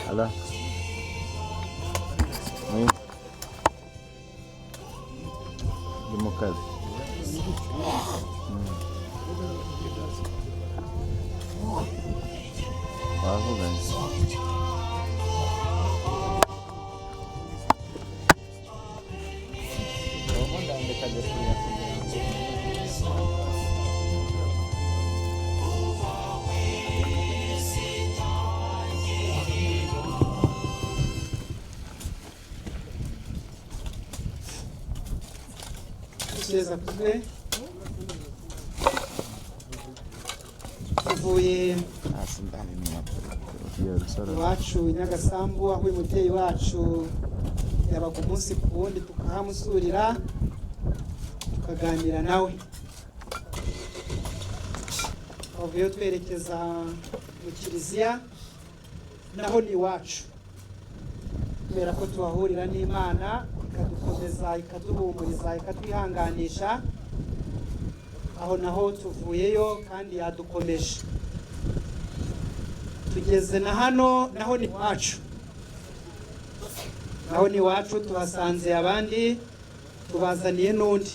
Ala. Oui. Ndi mu kazi. Wavuganye. Yesu akuzwe. Tuvuye Hasi ndabimenya. Iyo rusoro. iwacu i Nyagasambu, aho uyu mubyeyi wacu yabaga umunsi ku wundi, tukahamusurira, tukaganira nawe. Twavuyeyo twerekeza mu kiliziya, naho ni iwacu, kubera ko tuhahurira n'Imana, ikadukomeza, ikaduhumuriza, ikatwihanganisha. Aho naho tuvuyeyo kandi yadukomeje. Tugeze na hano, naho ni iwacu, naho ni iwacu. Tuhasanze abandi, tubazaniye n'undi,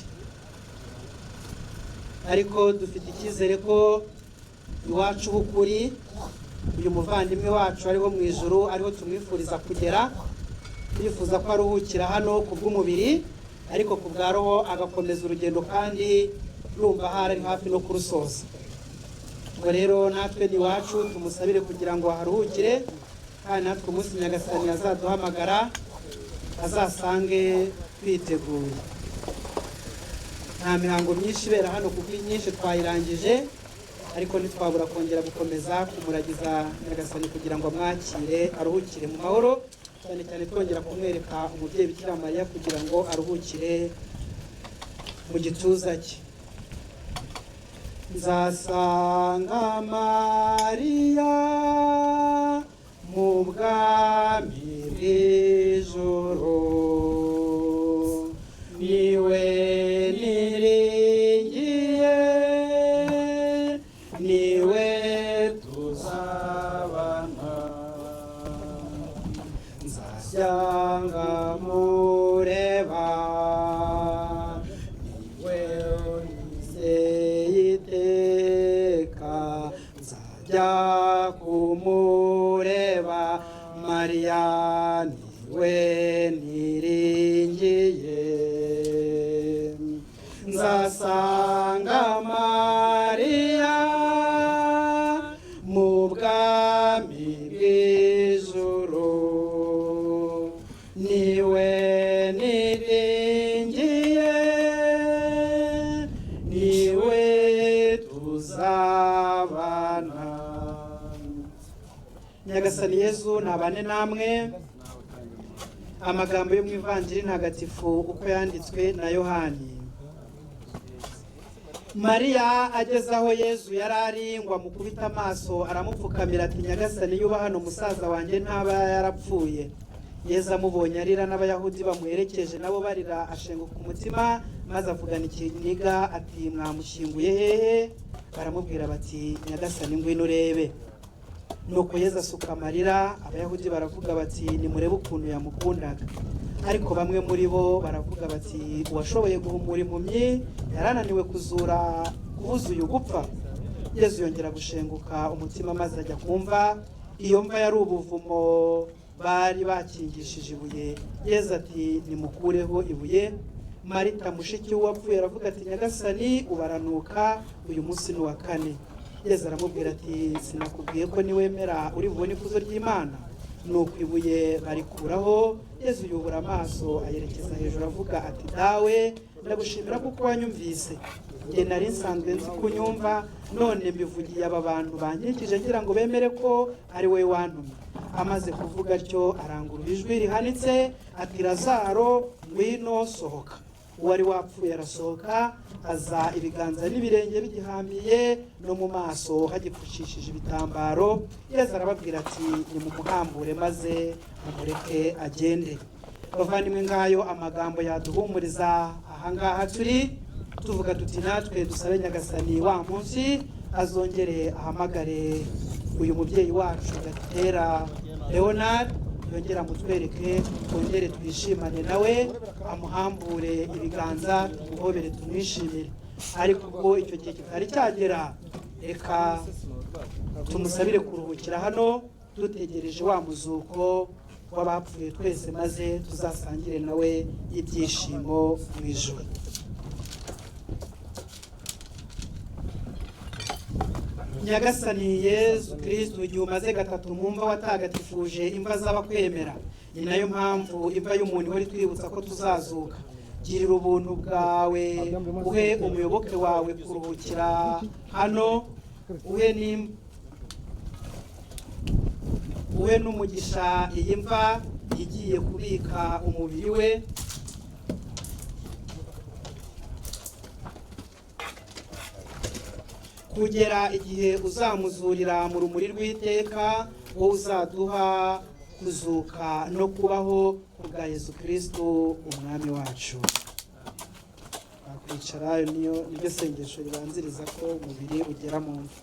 ariko dufite icyizere ko iwacu h'ukuri uyu muvandimwe wacu ariho mu ijuru, ariho tumwifuriza kugera. Twifuza ko aruhukira hano ku bw'umubiri, ariko ku bwa roho agakomeza urugendo, kandi yumva ahari ari hafi no kurusoza. Ubwo rero natwe ni iwacu, tumusabire kugira ngo aharuhukire, kandi natwe umunsi Nyagasani azaduhamagara azasange twiteguye. Nta mihango myinshi ibera hano kuko inyinshi twayirangije, ariko ntitwabura kongera gukomeza kumuragiza Nyagasani kugira ngo amwakire, aruhukire mu mahoro, cyane cyane twongera kumwereka umubyeyi Bikira Mariya kugira ngo aruhukire mu gituza cye. Nzasanga Mariya mu bwami bw'ijuru, niwe niringiye, niwe tuzabana. Nzasanga mureba, niwe unyizeye iteka. Nzajya kumureba, Mariya niwe niringiye. Nzasanga Mariya mu bwami bw'ijuru, niwe niringiye, niwe tuzabana. Nyagasani Yezu nabane namwe. Amagambo yo mu Ivanjiri ntagatifu uko yanditswe na Yohani. Mariya ageze aho Yezu yari ari ngo amukubite amaso, aramupfukamira ati: "Nyagasani, yuba hano musaza wanjye ntaba yarapfuye." Yezu amubonye arira, n'Abayahudi bamuherekeje nabo barira, ashenguka umutima, maze avugana ikiniga ati: "Mwamushyinguye hehe?" Baramubwira bati: "Nyagasani, ngwino urebe." Nuko Yezu asuka amarira. Abayahudi baravuga bati: "Nimurebe ukuntu yamukundaga." Ariko bamwe muri bo baravuga bati: "Uwashoboye guhumura impumyi yarananiwe kuzura kubuza uyu gupfa?" Yezu yongera gushenguka umutima, maze ajya kumva. Iyo mva yari ubuvumo, bari bakingishije ibuye. Yezu ati: "Nimukureho ibuye." Marita mushiki w'uwapfuye aravuga ati: "Nyagasani, ubaranuka, uyu munsi ni uwa kane." Yezu aramubwira ati: "Sinakubwiye ko niwemera uri bubone ikuzo ry'Imana?" Nuko ibuye barikuraho. Yezu yubura amaso, ayerekeza hejuru, avuga ati: "Dawe, ndagushimira kuko wanyumvise. Njye nari nsanzwe nzi kunyumva, none mbivugiye aba bantu bankikije ngira ngo bemere ko ari wowe wantumye." Amaze kuvuga atyo, arangurura ijwi rihanitse ati: "Lazaro, ngwino sohoka." Uwari wapfuye arasohoka, aza ibiganza n'ibirenge bigihambiye, no mu maso hagipfukishije ibitambaro. Yezu arababwira ati: "Nimumuhambure maze mumureke agende." Bavandimwe, ngayo amagambo yaduhumuriza ahangaha turi. Tuvuga tuti natwe dusabe Nyagasani wa munsi azongere ahamagare uyu mubyeyi wacu Gatera. Leonard yongere amutwereke, twongere twishimane nawe, amuhambure ibiganza, tumuhobere, tumwishimire. Ariko ubwo icyo gihe kitari cyagera, reka tumusabire kuruhukira hano dutegereje wa muzuko w'abapfuye twese, maze tuzasangire nawe ibyishimo mu ijuru. Nyagasani Yezu Kristu, igihe umaze gatatu mu mva watagatifuje imva z'abakwemera, ni nayo mpamvu imva y'umuntu ihora itwibutsa ko tuzazuka. Girira ubuntu bwawe uhe umuyoboke wawe kuruhukira hano, uhe n'umugisha iyi mva igiye kubika umubiri we. Kugera igihe uzamuzurira mu rumuri rw'iteka, wowe uzaduha kuzuka no kubaho ku bwa Yezu Kristu umwami wacu. Wakwicara, niyo niryo sengesho ribanziriza ko umubiri ugera mu mva.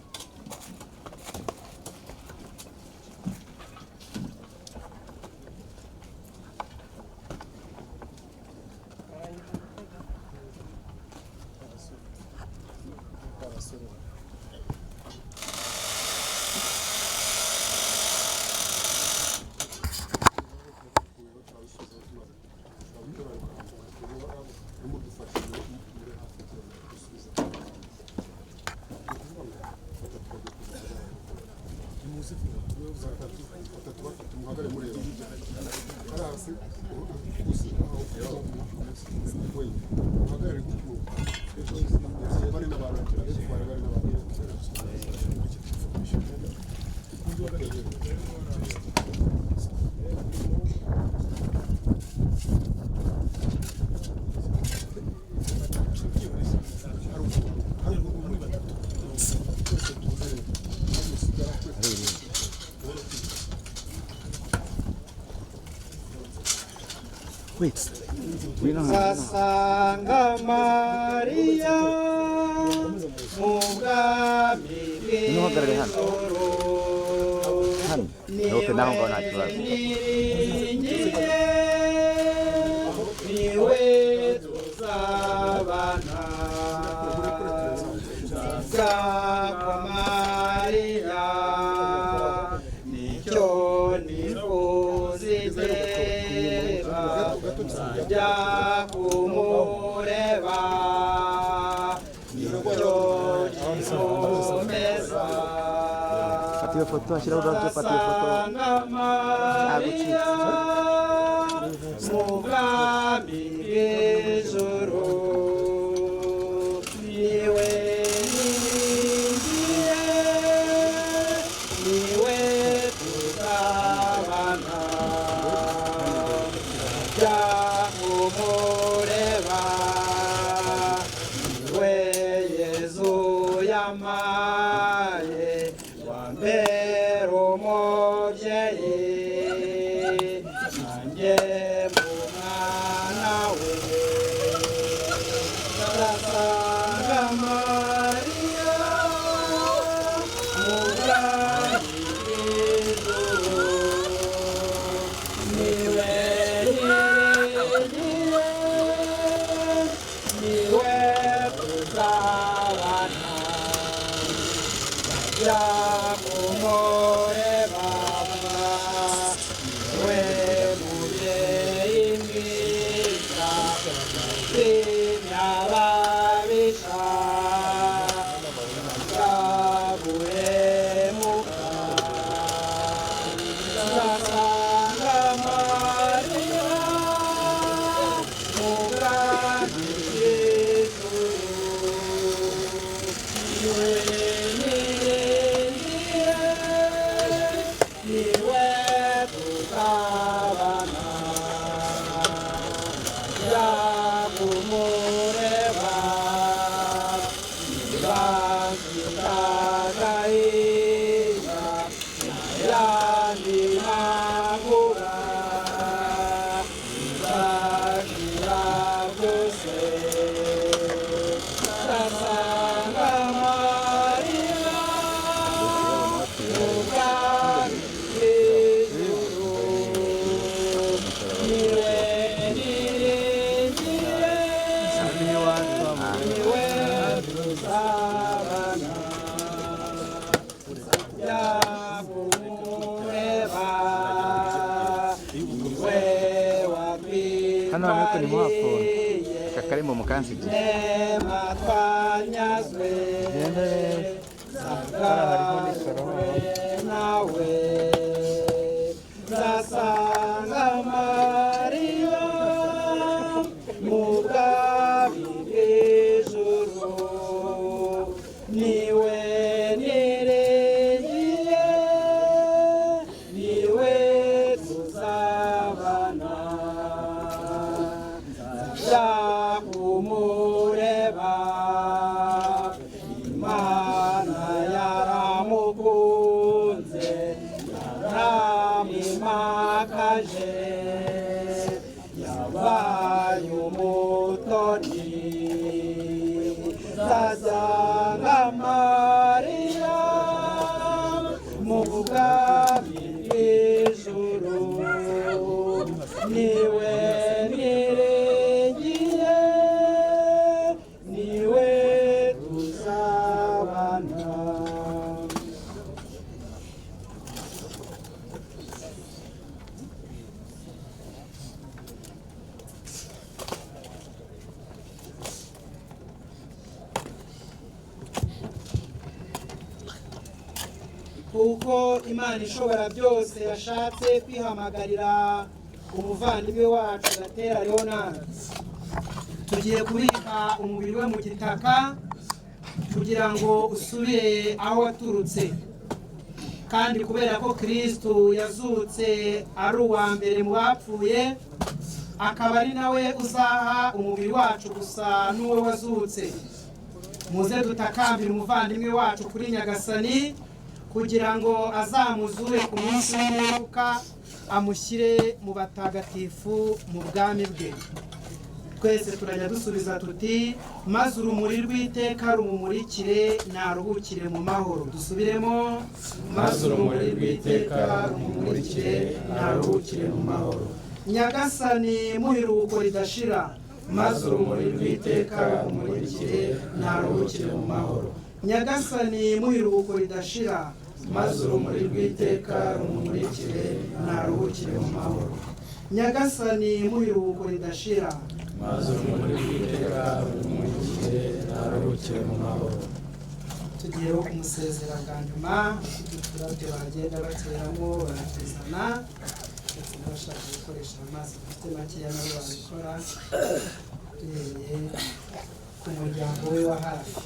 Wait. We don't have. Nzasanga Mariya mu bwami Nimuhagarare hano. bw'ijoro. Hano. Okay, naho ngaho nta kibazo. Niringiye, niwe tuzabana. Nza kwa Mariya, nicyo nifuza iteka, nzajya kumureba, nicyo gikomeza. Fata iyo foto, ashyiraho ururabyo, fata iyo foto. Nzasanga Mariya mu bwami bw'ijuru, niwe niringiye, niwe tuzabana, nzajya kumureba, niwe Yezu yampaye wa mbere umubyeyi, nanjye mu mwana we. Nzasanga Mariya mu bwami bw'ijuru, niwe niringiye, Hano ariko ni muhapfunda. Aka karembo mukansigiye. Nema twanyazwe Genda neza. Zagarwe nawe Zasanga Mariya mu bwami bw'ijuru niwe niringiye niwe tuzabana nzajya kumureba Imana yaramukunze yaramwimakaje yabaye umutoni nzasanga Mariya mu bwami bw'ijuru niwe niringiye niwe tuzabana. Kuko Imana ishobora byose yashatse kwihamagarira umuvandimwe wacu Gatera Leonard, tugiye kubika umubiri we mu gitaka kugira ngo usubire aho waturutse. Kandi kubera ko Kristu yazutse ari uwa mbere mu bapfuye, akaba ari nawe uzaha umubiri wacu gusa n'uwo wazutse, muze dutakambire umuvandimwe wacu kuri Nyagasani kugira ngo azamuzure ku munsi w'imperuka amushyire mu batagatifu mu bwami bwe. Twese turajya dusubiza tuti: maze urumuri rw'iteka rumumurikire naruhukire mu mahoro. Dusubiremo: maze urumuri rw'iteka rumumurikire naruhukire mu mahoro. Nyagasani muhiruko ridashira, maze urumuri rw'iteka rumumurikire naruhukire mu mahoro. Nyagasani muhiruko ridashira, maze urumuri rw'iteka rumumurikire naruhukire mu mahoro. Nyagasani muhiruko ridashira, maze urumuri rw'iteka rumumurikire naruhukire mu mahoro. Tugiyeho kumusezera bwa nyuma. Uturabyo bagenda bateramo baratuzana, ndetse n'abashaka gukoresha amazi dufite makeya nabo babikora, duhereye ku muryango we wa hafi.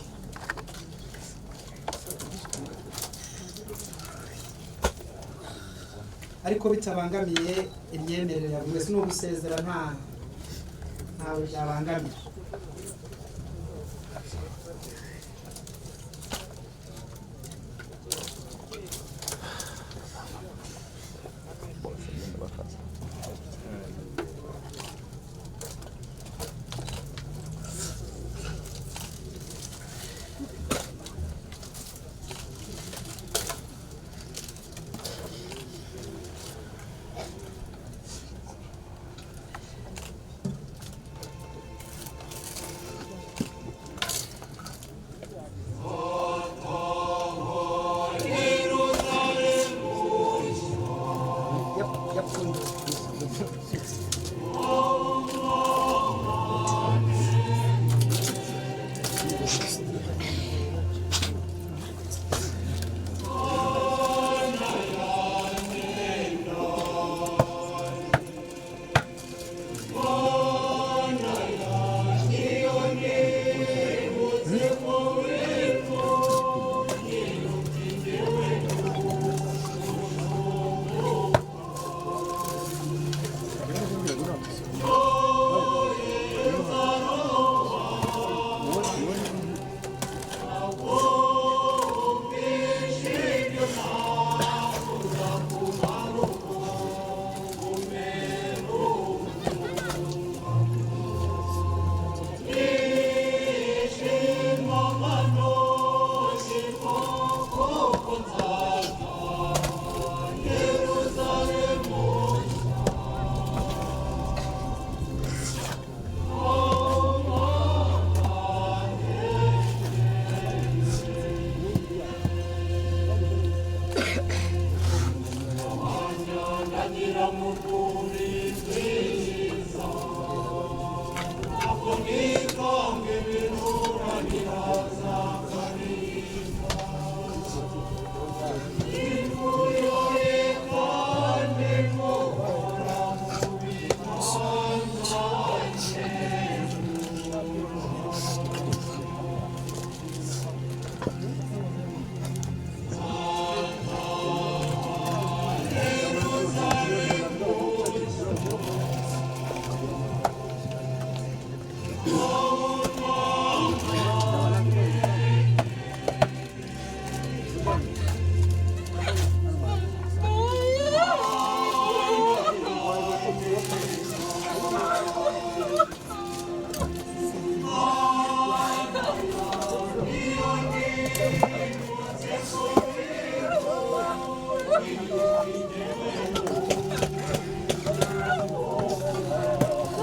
Ariko bitabangamiye imyemerere ya buri wese, ni ugusezera ntawe byabangamira. Bose bagenda bafata. Yapfunduye.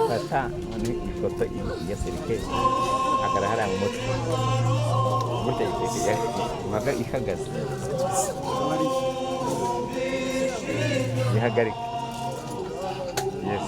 Fata ni ifoto ya serikali hagaragara mu mutwe gutya ibaga ihagaze ihagarika. Yes.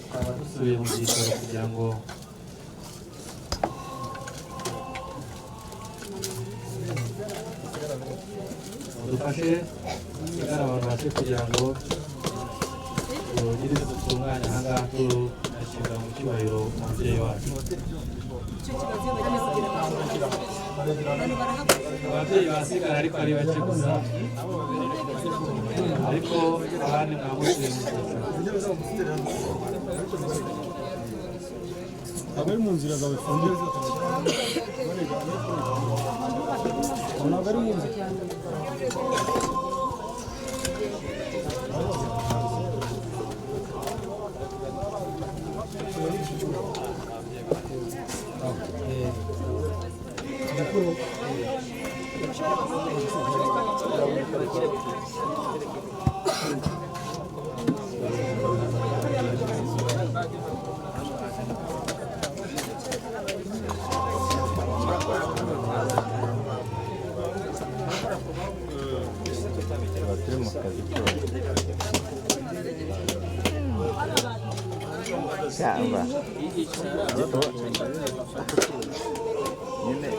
Twaba dusubiye mu byicaro kugira ngo dufashe kugira abantu bake kugira ngo tugire ibyo dutunganya aha ngaha tunashyira mu cyubahiro umubyeyi wacu. Ababyeyi basigara ariko ari bake gusa, ariko abandi mwamusubiye mu byicaro. Ntabwo ari mu nzira zawe fungiye, ntabwo ari mu nzira. Tuba turi mu kazi kose cyangwa nyine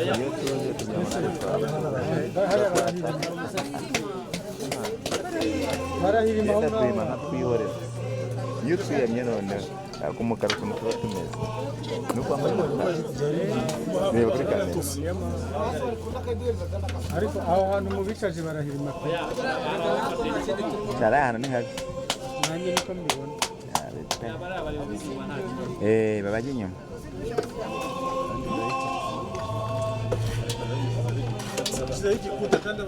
iyo tuzi kugira ngo Barahirima aho genda ngaho. tuyima nkatwihorera iyo utwiyamye noneho ntabwo umukara ukuntu tuba tumeze ni uko wambaye umukara reba kuri kamera. Ariko aho hantu mu bicaje barahirima pe. Cyari ahantu ni habi. Nanjye niko mbibona. Babajya inyuma. Kandi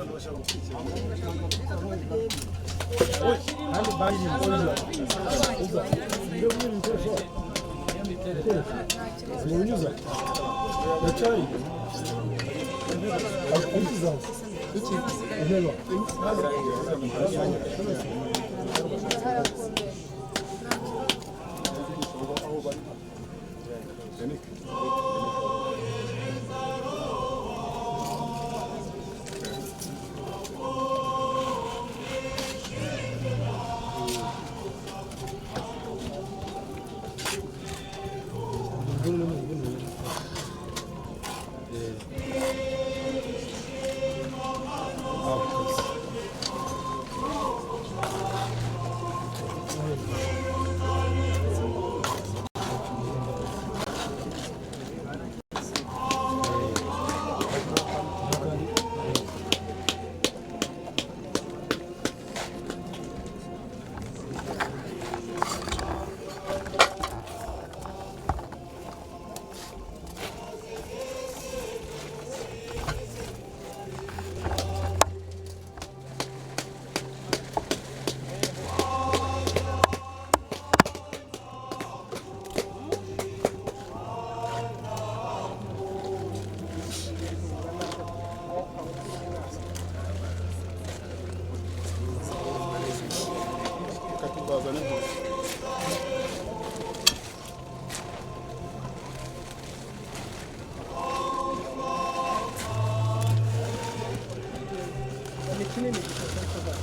bahirima.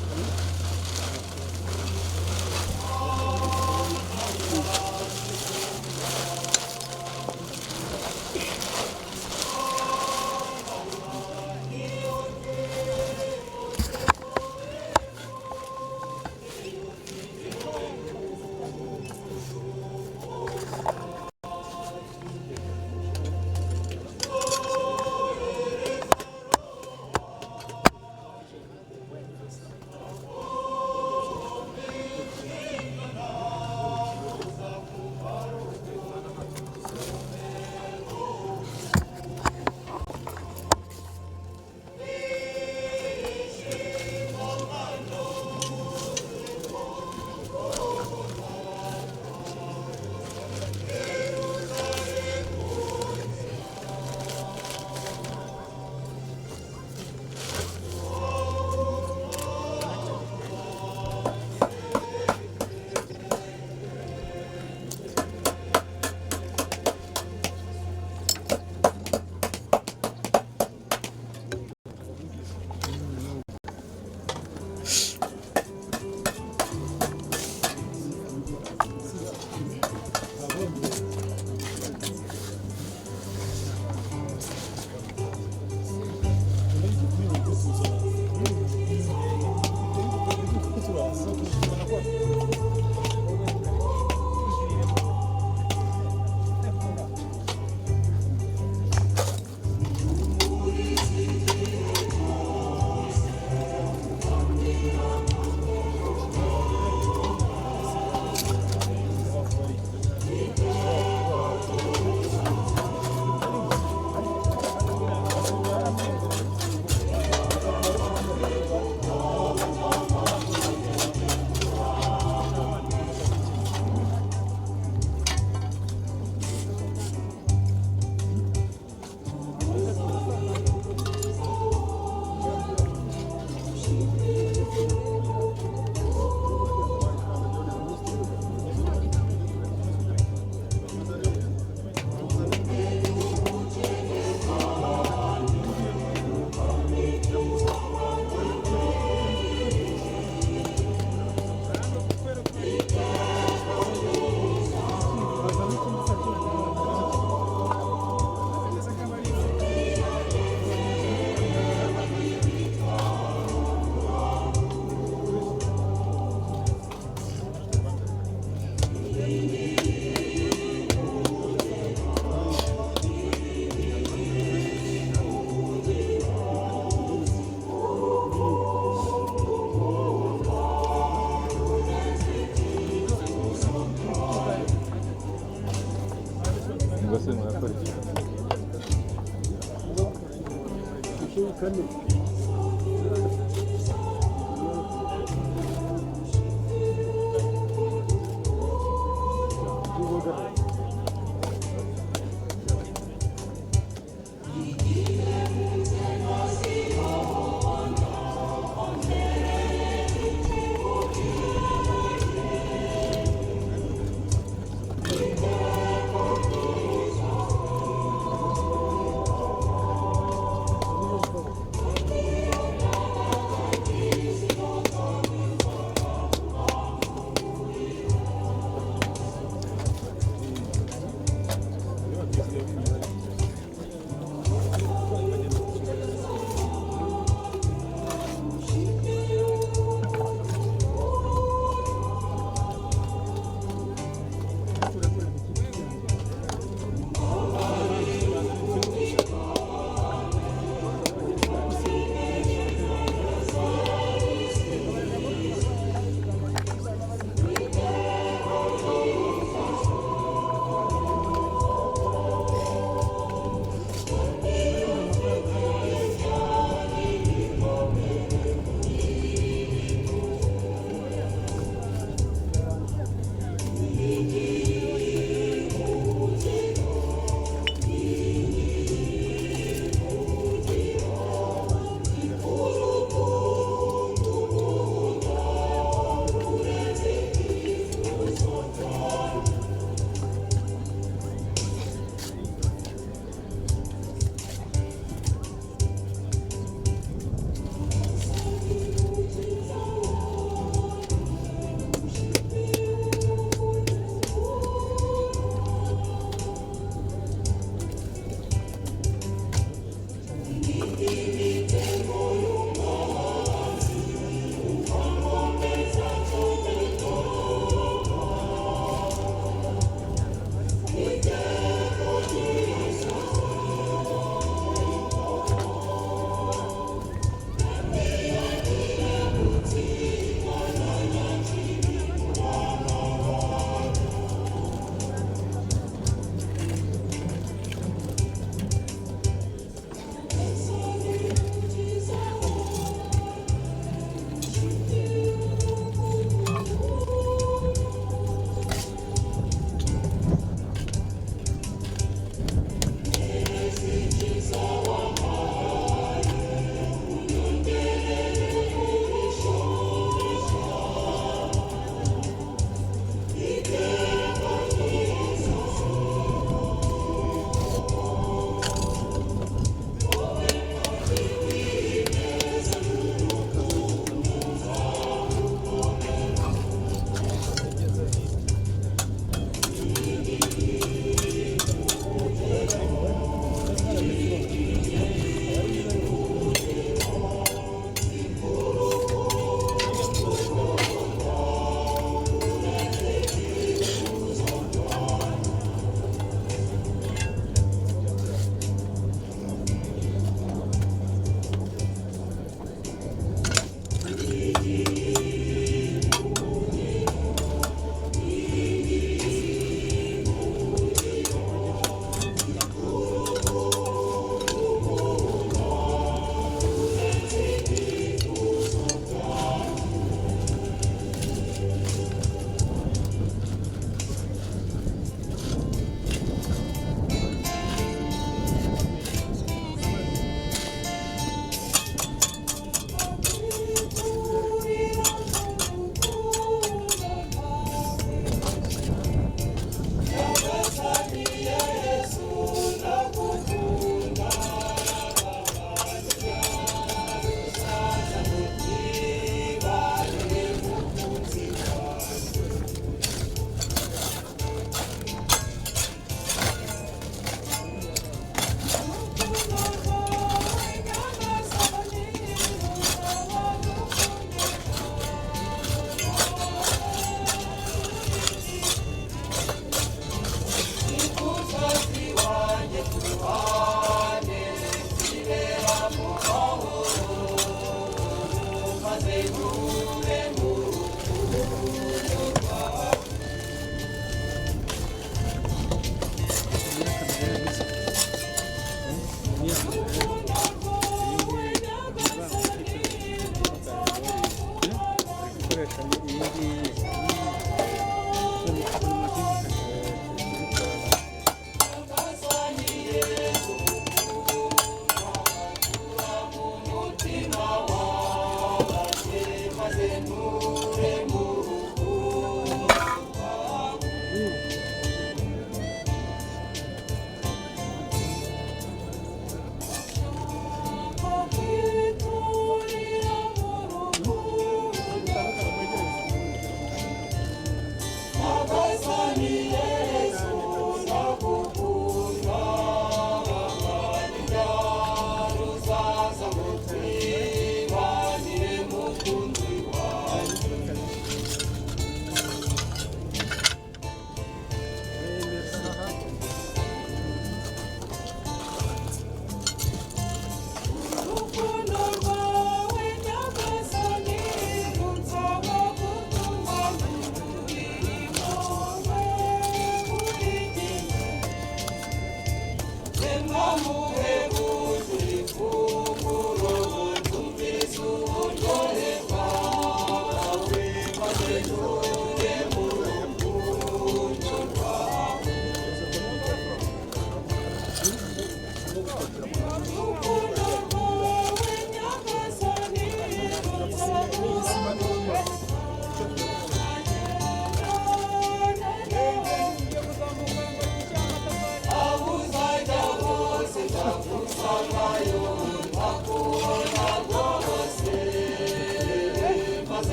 Turakoresha iyi ngiyi.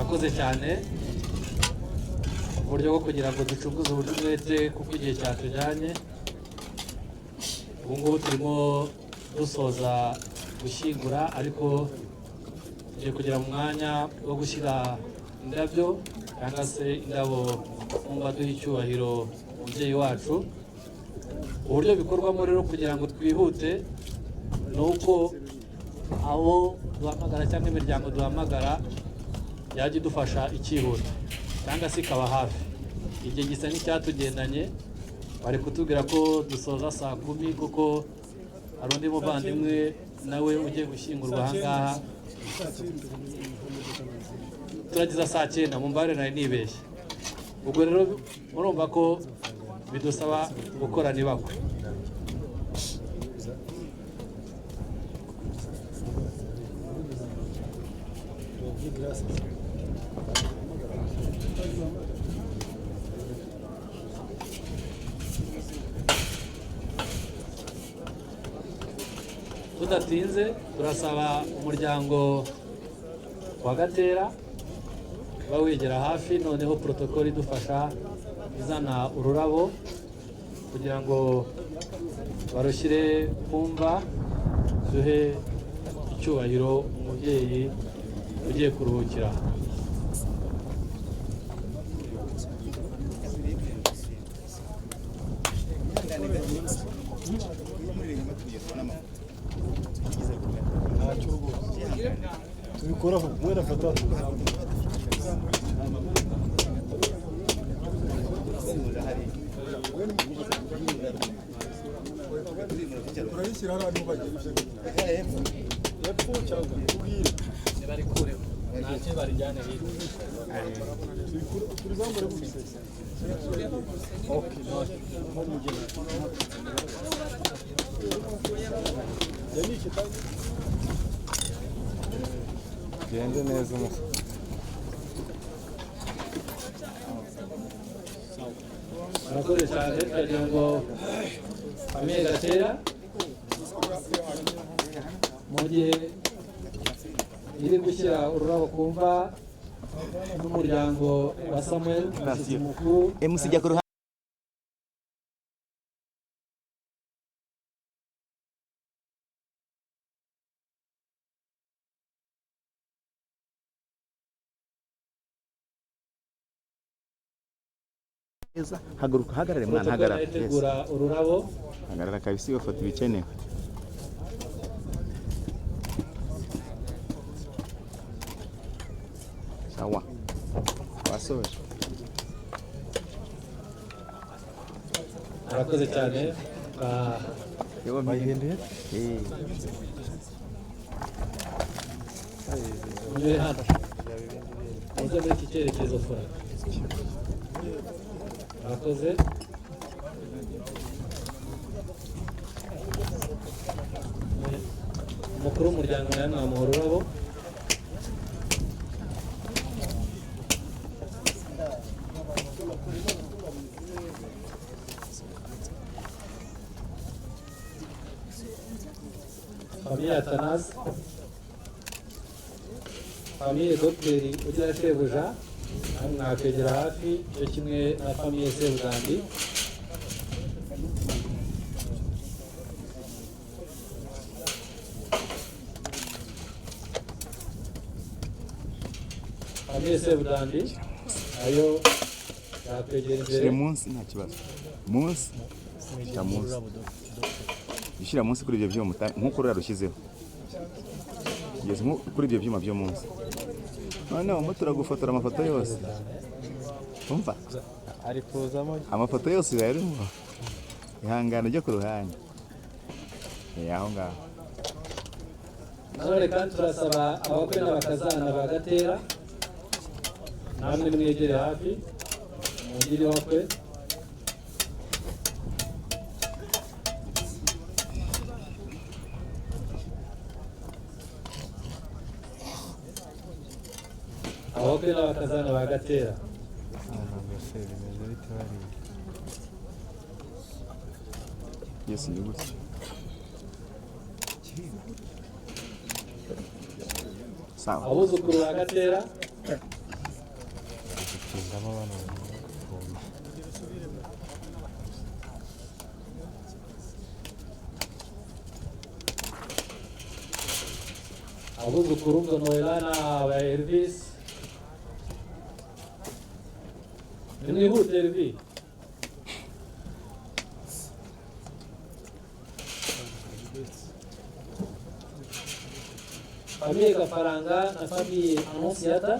Murakoze cyane. Uburyo bwo kugira ngo ducunguze uburyo umwete kuko igihe cyatujyanye. Ubu ngubu turimo dusoza gushyingura, ariko tugiye kugera mu mwanya wo gushyira indabyo cyangwa se indabo mwumva duha icyubahiro umubyeyi wacu. Uburyo bikorwamo rero kugira ngo twihute ni uko abo duhamagara cyangwa imiryango duhamagara yajya idufasha ikihuta cyangwa se ikaba hafi. Igihe gisa n'icyatugendanye, bari kutubwira ko dusoza saa 10 kuko hari undi muvandimwe nawe ugiye gushyingurwa aha ngaha. Turageza saa 9, mu mbare nari nibeshye. Ubwo rero murumva ko bidusaba gukorana ibakwe. Tudatinze, turasaba umuryango wa Gatera uba wegera hafi, noneho protocole idufasha izana ururabo kugira ngo barushyire ku mva, duhe icyubahiro umubyeyi ugiye kuruhukira. Ntacyo rwose tubikoraho, mwene afata. Turayishyira hariya niho bagiye hepfo cyangwa ubwire. Nibarikureho ntacyo, barijyane hirya. Turizamure gutya. Okay. Gende neza umusa. Murakoze cyane. Turagira ngo famille Gatera, mu gihe iri gushyira ururabo ku mva, n'umuryango wa Samuel, umushyitsi mukuru. MC, jya ku ruhande. Neza, haguruka, hagarare mwana. Protocole Hagarara, yes. itegura ururabo. Hagarara kabisa, iyo foto ibikenewe. Sawa, wasoje. Murakoze cyane. Bayihinduye. Munyure hano, muze muri iki cyerekezo fura. Murakoze. Umukuru w'umuryango nawe mwamuha ururabo. Famille Athanase, famille Dogiteri Ugira Shebuja, namwe mwakwegera hafi, cyo kimwe na famille Sebugandi. Famille Sebudandi ayo yakwegera imbere. Shyira munsi, nta kibazo, munsi, shyira munsi, ushyira munsi kuri ibyo byuma nk'uko ruriya rushyizeho. Kugeza kuri ibyo byuma byo munsi. Noneho mo turagufotora amafoto yose, umva. Ari kuzamo. Amafoto yose uyarimo, ihangane ujye ku ruhande. Aho ngaho. Nanone kandi turasaba abakwe n'abakazana ba Gatera, namwe mwegere hafi mugire ibakwe. Abakwe n'abakazana ba Gatera. Se bimeze bite bariya? Yes, ni gutya. Sawa. Abuzukuru ba Gatera. Gutindamo bano bantu. Abuzukuru ubwo Noella na ba Elvis, nimwihute Elvis. Famille Gafaranga na famille Annonciata,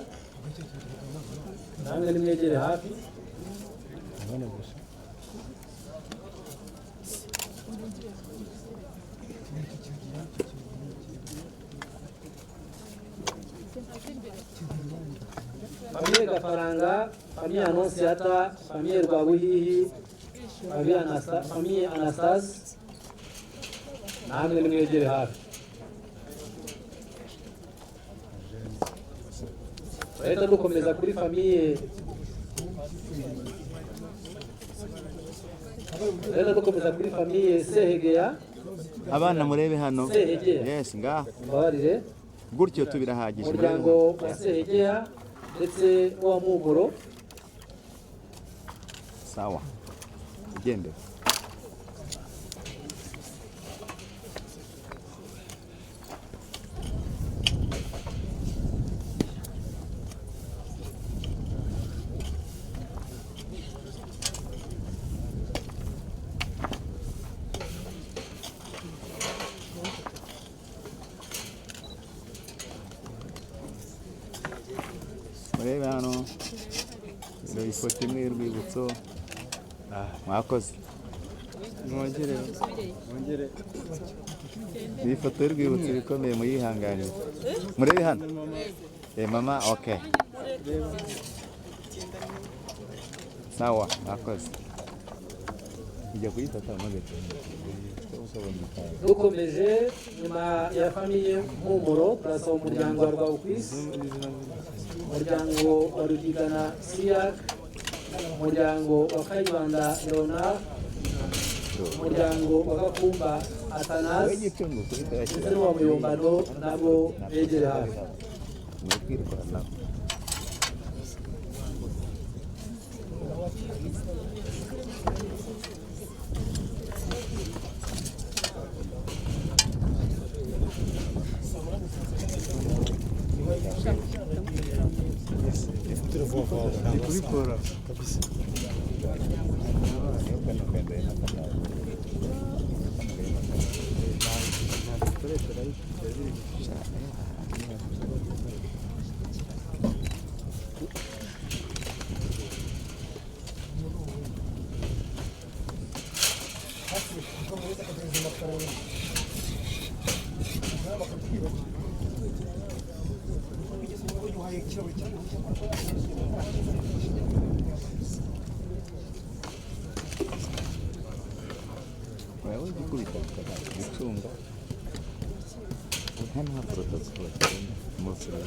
namwe nimwegere hafi. Abana gusa. Famille Gafaranga, famille Annonciata, famille Rwabuhihi, famille Anastase, namwe nimwegere hafi. Turahita dukomeza kuri famille, turahita dukomeza kuri famille Sehegeya. Abana murebe hano. Sehegeya. Yes, ngaha. Mbabarire. Gutyo tubirahagije. Umuryango wa Sehegeya ndetse n'uwa Mugoro. Sawa, ugende. Murebe hano. Reba ifoto imwe y'urwibutso. Mwakoze. Mwongere, mwongere. Iyi foto y'urwibutso ikomeye, muyihanganire. Murebe hano. Eh, mama, okay. Sawa, mwakoze. Ujya kuyifata maze. Dukomeje nyuma ya famille Mpumuro, turasaba umuryango wa Rwabukwisi, umuryango wa Rugigana Siak, umuryango wa Kayibanda Leonard, umuryango wa Gakumba Athanase ndetse n'uwa Muyombano, nabo begere hafi. Ni kwirwanaho. Ndi kubikora kabisa. Wewe gukubita gucunga hano ha protocol umusoro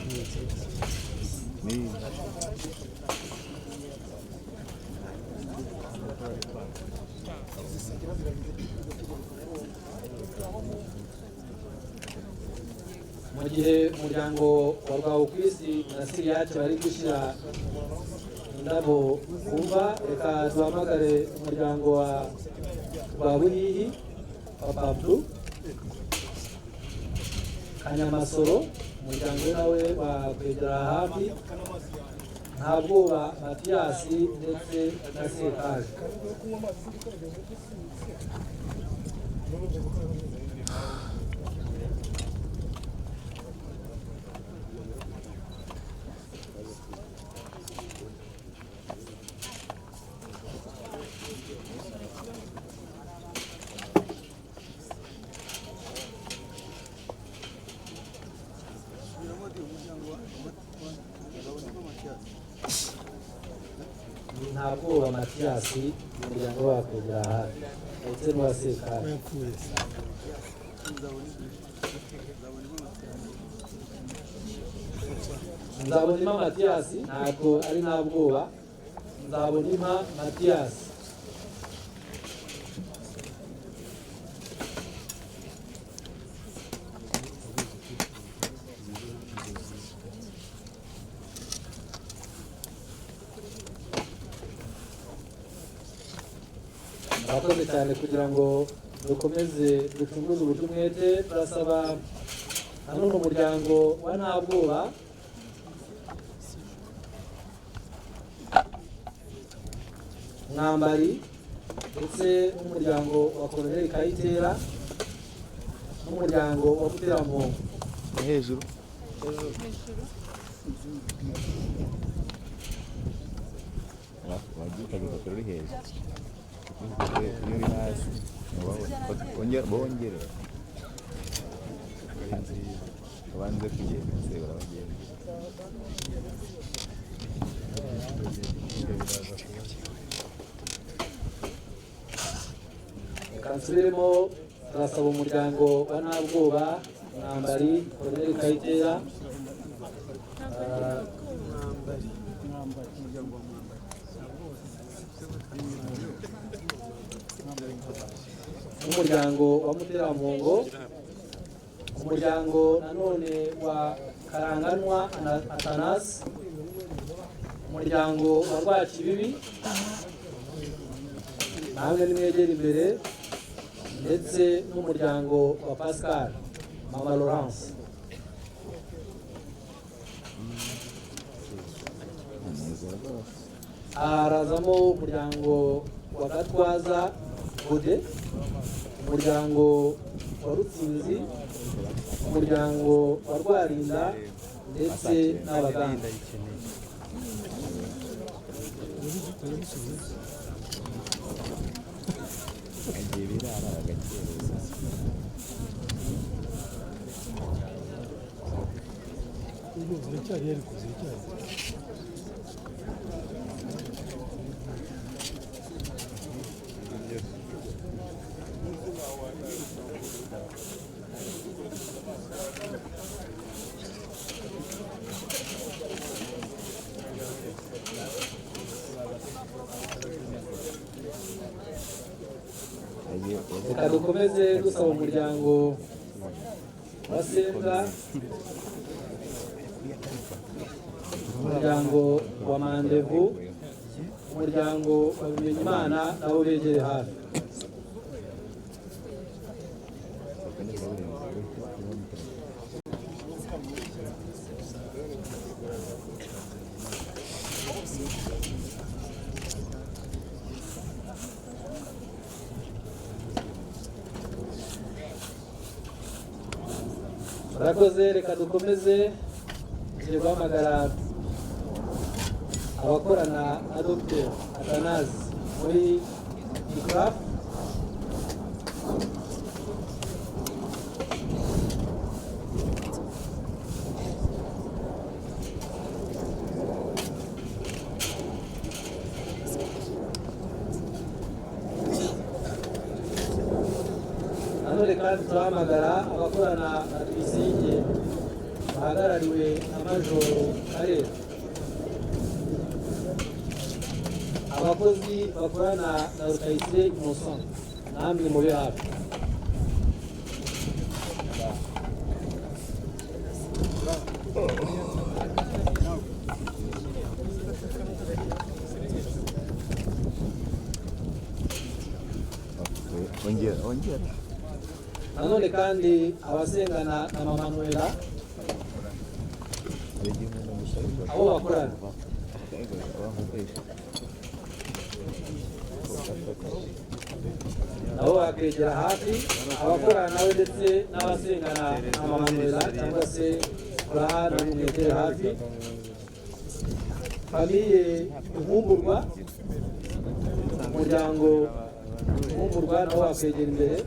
ni Mu gihe umuryango wa Rwabukwisi na Siriyaci bari gushyira indabo ku mva, reka duhamagare umuryango wa Rwabuhihi wa Pablo Kanyamasoro, umuryango we nawe wakwegera hafi, Ntabwoba Matiyasi ndetse na Sekaje. Ntabwoba Matiyasi, umuryango we wakwegera hafi ndetse n'uwa Sekaje. Nzabonimpa Matiyasi ntabwo ari Ntabwoba, Nzabonimpa Matiyasi. Murakoze cyane. Kugira ngo dukomeze ducunguze uburyo umwete, turasaba nanone umuryango wa Ntabwoba Mwambari ndetse n'umuryango wa Colonel Kayitera n'umuryango wa Muterampongo. Hejuru. Wagiye ukagenda uri hejuru, iyo uri hasi bongere ubanze kugenda se urabagenda. Reka nsubiremo, turasaba umuryango wa Ntabwoba Mwambari, Colonel Kayitera, n'umuryango wa Muterampongo, umuryango nanone wa Karanganwa Athanase, umuryango wa Rwakibibi, namwe nimwegere imbere, ndetse n'umuryango wa Pascal Mama Laurence. Harazamo umuryango wa Gatwaza Gode, umuryango wa Rutsinzi, umuryango wa Rwarinda ndetse n'abaganga. Agiye birara agakereza. Ziracyari ariko ziracyari. Reka dukomeze dusaba umuryango wa Sembwa, umuryango wa Mandevu, umuryango wa Bimenyimana, nabo begere hafi. Murakoze. Reka dukomeze, tugiye guhamagara abakorana na Dr Athanase muri ICRAF. Nanone kandi turahamagara abakorana na Tuyisenge bahagarariwe na Majoro Karera, abakozi bakorana na Rutayisire Innocent, namwe mube hafi. Ongera, ongera. Nanone kandi abasengana na Mama Noella, abo bakorana, nabo bakegera hafi, abakorana nawe ndetse n'abasengana na Mama Noella cyangwa se Furaha, namwe mwegere hafi. Famille Inkumburwa, umuryango Inkumburwa nabo bakwegera imbere.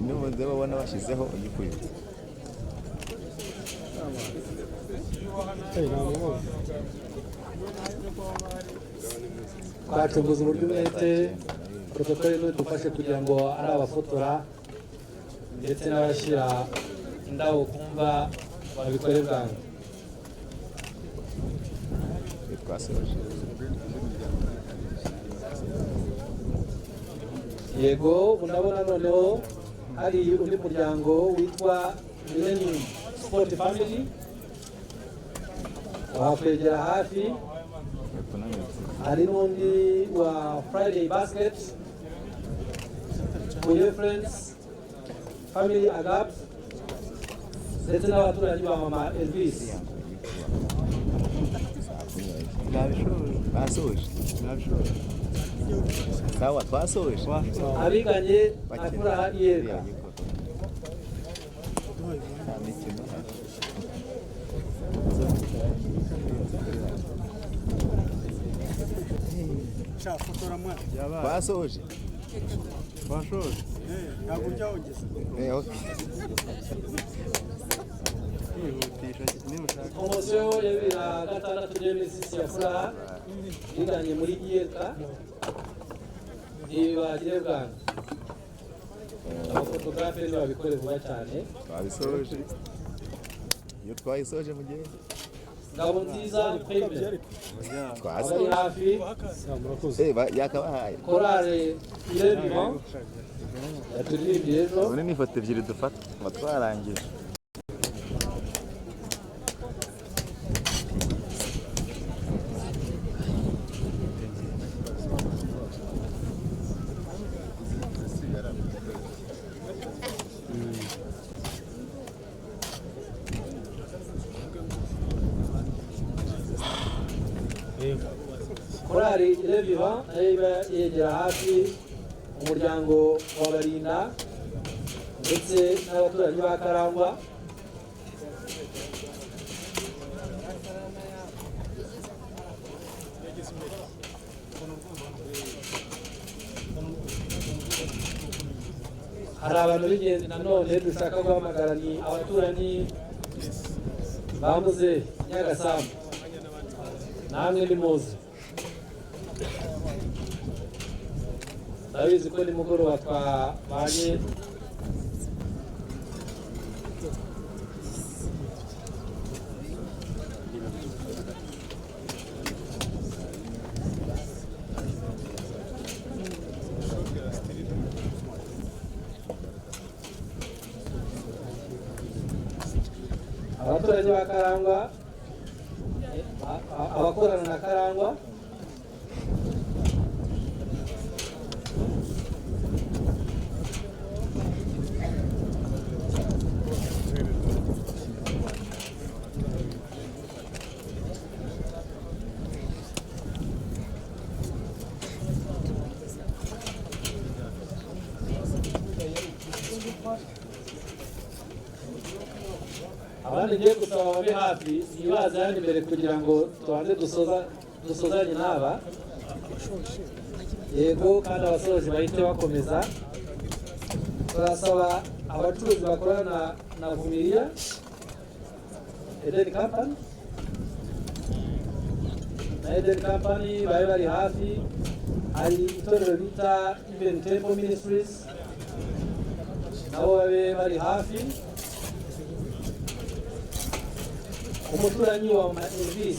N'ubundi babona bashyizeho ugikubita. Twacunguza uburyo umwete, protocole n'idufashe kugira ngo ari abafotora ndetse n'abashyira indabo kumva babikore bwangu. Twasoje. Yego, ubu ndabona noneho hari undi muryango witwa Millennium Sport Family, wakwegera hafi. Hari n'undi wa Friday Basket, Huye Friends Family, Agap, ndetse n'abaturanyi ba mama Elvis. Basoje. Sawa, twasoje. Abiganye na Furaha Iyereka. Nta mikino. Twasoje. Twashoje. Ntabwo ujya wongeza. Okay. Kwihutisha niba ushaka. Promotion ya 2006 2006 ya Furaha biganye muri Iyereka, ntibagire bwangu, abafotogarafe ntibabikore vuba cyane. Twabisoje. Iyo twayisoje mugende. Ngabo Nziza Prime, abari Twasoje. hafi. Yakabahaye. Korale Ile Vivant yaturirimbiye ejo. Ubu ni ifoto ebyiri dufata tuba twarangije. Korali Ile Vivant nayo iba yegera hafi umuryango wa Barinda ndetse n'abaturanyi ba Karangwa. Hari abantu b'ingenzi nanone dushaka guhamagara, ni abaturanyi bamuze Nyagasambu, namwe nimuze. Ndabizi ko nimugoroba twabanye. Abaturage ba Karangwa, abakorana na Karangwa. Abandi ngiye gusaba babe hafi, ntibaze hano imbere kugira ngo tubanze dusoza dusozanye n'aba. Yego, kandi abasoje bahite bakomeza. Turasaba abacuruzi bakorana na Vumilia Eden Company, na Eden Company babe bari hafi. Hari itorero bita Even Temple Ministries, nabo babe bari hafi. Umuturanyi wa mama Elvis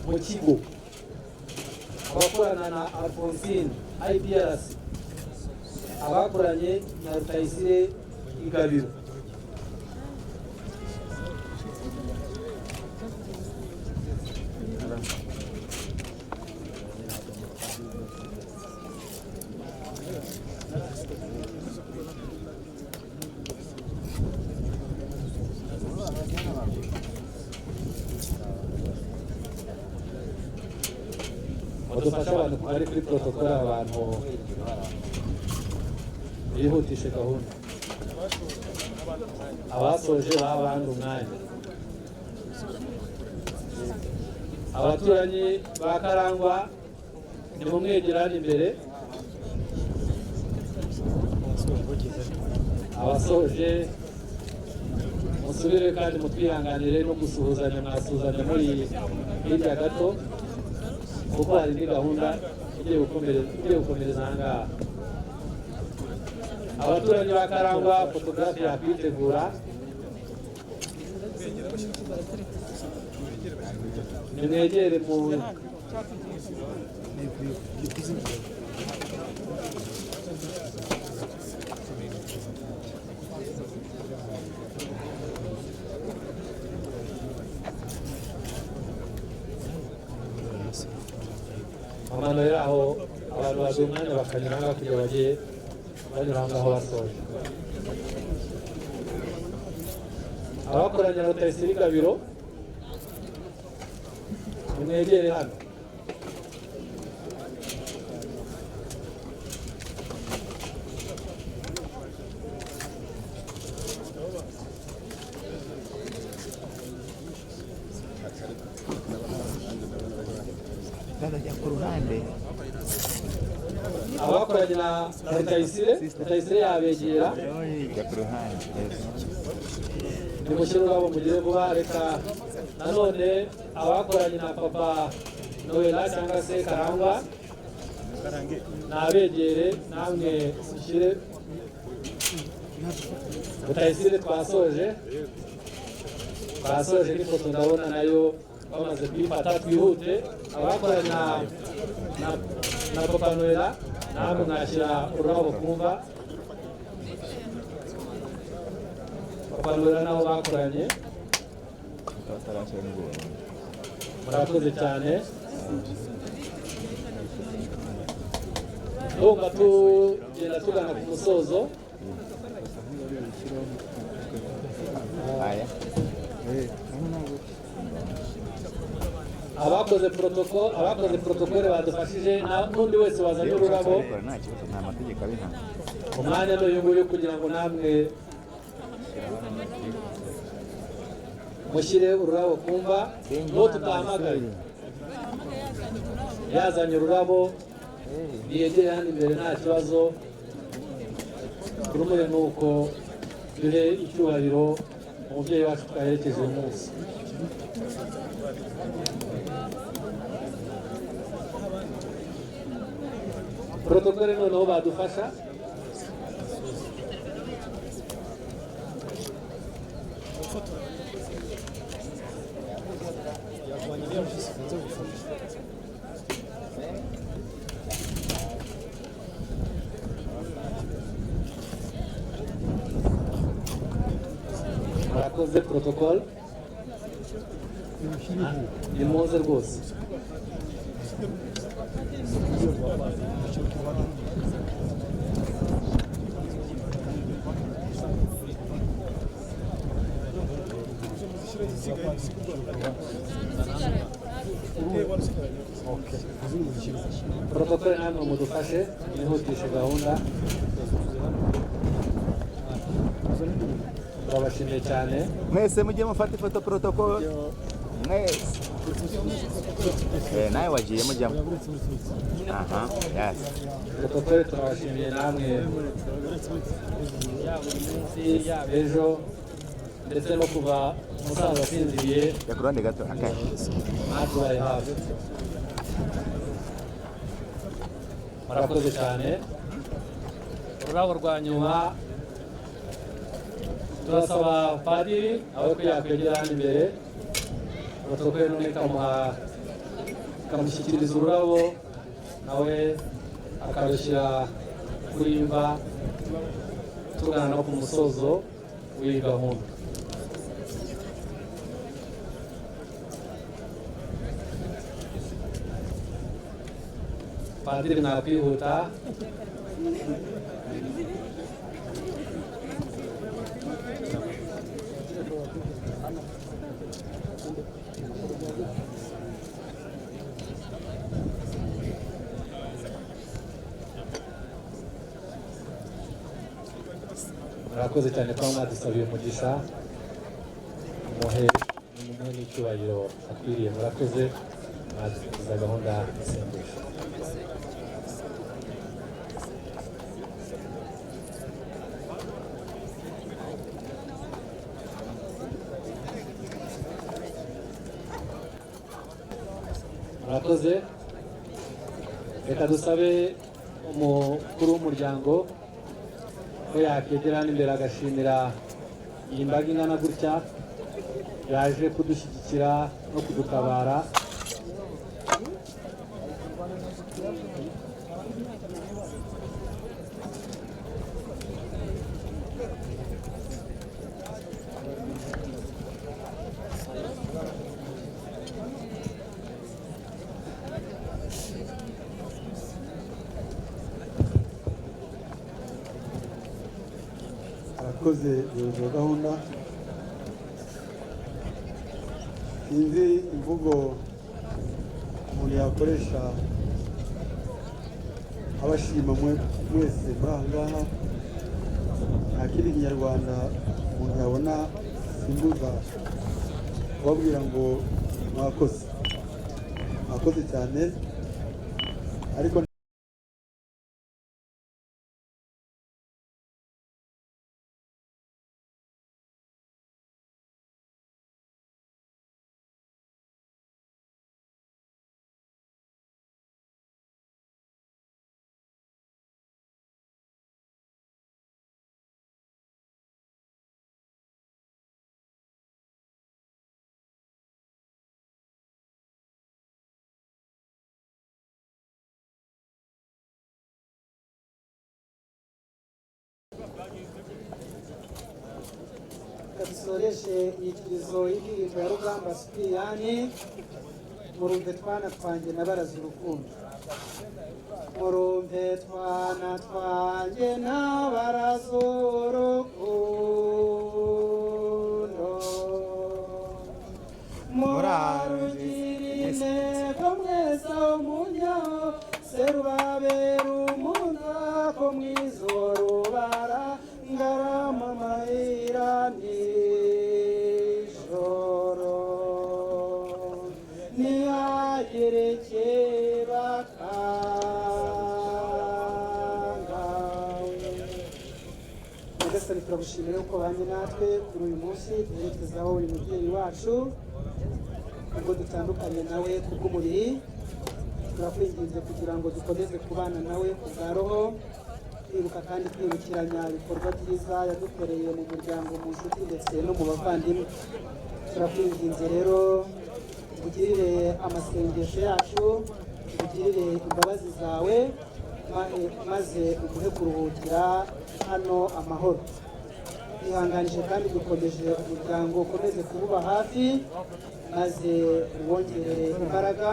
mu kigo, abakorana na Alphonsine IPRC, abakoranye na Rutayisire Igabiro. Badufashe, abantu bari kuri protocole, abantu bihutishe gahunda. Abasoje baha abandi umwanya. Abaturanyi ba Karangwa, nimumwegera hano imbere. Abasoje musubire, kandi mutwihanganire no gusuhuzanya, mwasuhuzanya muri hirya gato, kuko hari indi gahunda igiye gukomereza aha ngaha. Abaturanyi ba Karangwa, photographe yakwitegura. Nimwegere mu mama Noella, aho abantu baduha umwanya bakanyura aho ngaho kugira bajye banyura aho ngaho basoje. Abakoranye na Rutayisire Gabiro, nimwegere hano. Jya ku ruhande. Abakoranye na Rutayisire, Rutayisire yabegera. Jya ku ruhande, yes. Nimushyire ururabo, mugire vuba. Reka nanone abakoranye na papa Noella cyangwa se Karangwa nabegere, namwe mushyire. Rutayisire twasoje n'ifoto ndabona nayo bamaze kuyifata. Twihute. Abakoranye na papa Noella, namwe mwashyira ururabo kumva papa Noella nabo bakoranye. Batarashyira n'ubwo. Murakoze cyane. Ndumva tugenda tugana ku musozo. Aya. Abakoze protocole badufashije n'undi wese wazanye ururabo. Nta kibazo, nta mategeko abihana. Umwanya ni uyu nguyu kugira ngo namwe mushyire ururabo kumva n'uwo tutahamagaye yazanye ururabo yegere hano imbere, nta kibazo. Turumure ni uko duhe icyubahiro umubyeyi wacu twaherekeje uyu munsi. Protocole noneho badufasha. Murakoze protocole, ni muze rwose. Protocole, namwe mudufashe mwihutishe gahunda. Turabashimiye cyane. Mwese mujye mufata ifoto, protocol mwese. Nawe wagiye mujyamo, aha, yes. Protocole, turabashimiye namwe, yaba uyu munsi, yaba ejo, ndetse no kuva umusaza asinziriye. Jya ku ruhande gato akahe. Mwatubaye hafi, murakoze cyane. Ururabo rwa nyuma, turasaba padiri aho ko yakwegera hano imbere, protocole none ikamushyikiriza ururabo, nawe akarushyira kuri imva, tugana no ku musozo w'iyi gahunda. Padiri, mwakwihuta. Murakoze cyane kuba mwadusabiye umugisha. Muhe n'icyubahiro akwiriye. Murakoze, mwadusiza gahunda y'isengesho. Murakoze. Reka dusabe umukuru w'umuryango ko yakwegera hano imbere agashimira iyi mbaga ingana gutya. Yaje kudushyigikira no kudutabara. Arakoze umuyobozi wa gahunda. Sinzi imvugo umuntu yakoresha abashima mwese muri aha ngaha. Nta kindi kinyarwanda umuntu yabona simbuza kubabwira ngo mwakoze, mwakoze cyane, ariko Reka dusoreshe inyikirizo y'indirimbo ya Rugamba Sipiriyani, "Murumve twana twanjye nabaraze urukundo". Murumve twana twanjye nabaraze urukundo, murarugira intego mwese aho mujyaho, serubabera umutako mwizorubara ngarama amahira nijoro, ntihagire ikibakanga. Nyagasani, turagushimira yuko ubanye natwe kuri uyu munsi duherekezaho uyu mubyeyi wacu. Ubwo dutandukanye nawe kubw'umubiri, turakwinginze kugira ngo dukomeze kubana nawe ku bwa roho, twibuka kandi twibukiranya ibikorwa byiza yadukoreye mu muryango, mu nshuti ndetse no mu bavandimwe. Turakwinginze rero, ugirire amasengesho yacu, ugirire imbabazi zawe, maze umuhe kuruhukira hano amahoro. Twihanganije kandi dukomeje umuryango, ukomeze kububa hafi, maze uwongerere imbaraga,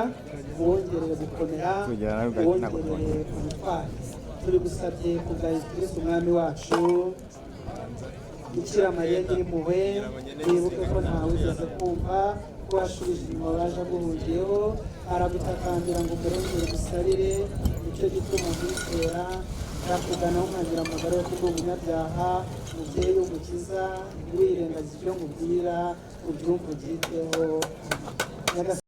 uwongerere gukomera, uwongerere ubutwari. Tubigusabye ku bwa Yesu Kristo Umwami wacu. Bikira Mariya Nyirimpuhwe, wibuke ko ntawe wigeze kumva ko washubije inyuma waje aguhungiyeho aragutakambira ngo umurengere gusabire. Nicyo gituma nkwizera, arakugana nkagira amagara yo kubwo umunyabyaha. Mubyeyi w'Umukiza, ntiwirengagize ibyo nkubwira, ubyumve ubyiteho. Nyagasani.